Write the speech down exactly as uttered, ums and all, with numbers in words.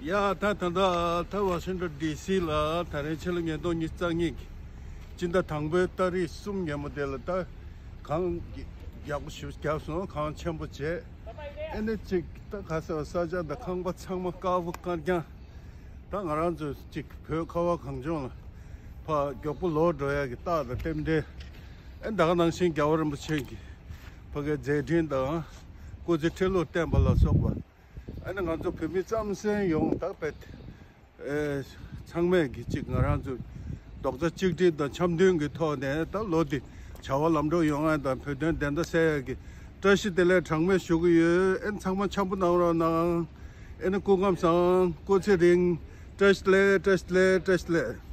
ཡ་ད་ད་ད་ད་ཝ་ཤིང་ཊོན་ཌི་སི་ལ་ད་རེས་ཕྱི་ལོ་ཉིས་སྟོང་ཉི་ཤུ་རྩ་གཉིས་ཀྱི་སྤྱི་ཟླ་དང་པོའི་ཏ་རིག་གསུམ་ཉིན་མོ་དེ་ལ་ད་གངས་ཡག་པོ་ཞེ་པོ་བརྒྱབ་སོང་། གངས་ཆེན་པོ་བྱས། ཨེ་ནི་ཅིག་ད་ག་ཟེར་བ། ས་ཆ་དང་ཁང་པ་ཚང་མ་དཀར་པོ་དཀར་རྐྱང་། ད་ང་རང་ཚོ་ཅིག་བོད་ཁ་བ་གངས་ལྗོངས་ལ་ཕར་མགྱོགས་པོ་ལོག་འགྲོ་ཡག་གི་རྟགས་དང་རྟེན་འབྲེལ། ཨེ་ད་ག་ནང་བཞིན་རྒྱལ་བ་རིན་པོ་ཆེ་གི་ཕ་གའི་མཛད་འཕྲིན་དང་སྐུ་ཚེ་ཁྲི་ལོ་བརྟན་པ་ལ་སོགས་པ། ཨ་ནི་ང་ཚོ་བོད་མི་རྩམ་ཟན་ཡོངས་དག་པའི་ཨེ་ཚང་མས་ཀྱི་གཅིག་ང་རང་ཚོ་རྡོག་རྩ་གཅིག་སྒྲིལ་དང་འཆམ་མཐུན་གྱི་ཐོག་ནས་ད་ལོ་འདི་བྱ་བ་ལམ་འགྲོ་ཡོང་ཡ་དང་བོད་དོན་བདེན་མཐའ་གསལ་ཡ་གི་བཀྲ་ཤིས་བདེ་ལེགས་གྲངས་མེད་ཞུ་གི་ཡོད། ཨེ་ཚང་མ་འཆམ་པོ་གནང་རོགས་གནང་། ཨེ་ནི་སྐུ་ཁམས་བཟང་། སྐུ་ཚེ་རིང་། བཀྲ་ཤིས་བདེ་ལེགས། བཀྲ་ཤིས་བདེ་ལེགས། བཀྲ་ཤིས་བདེ་ལེགས།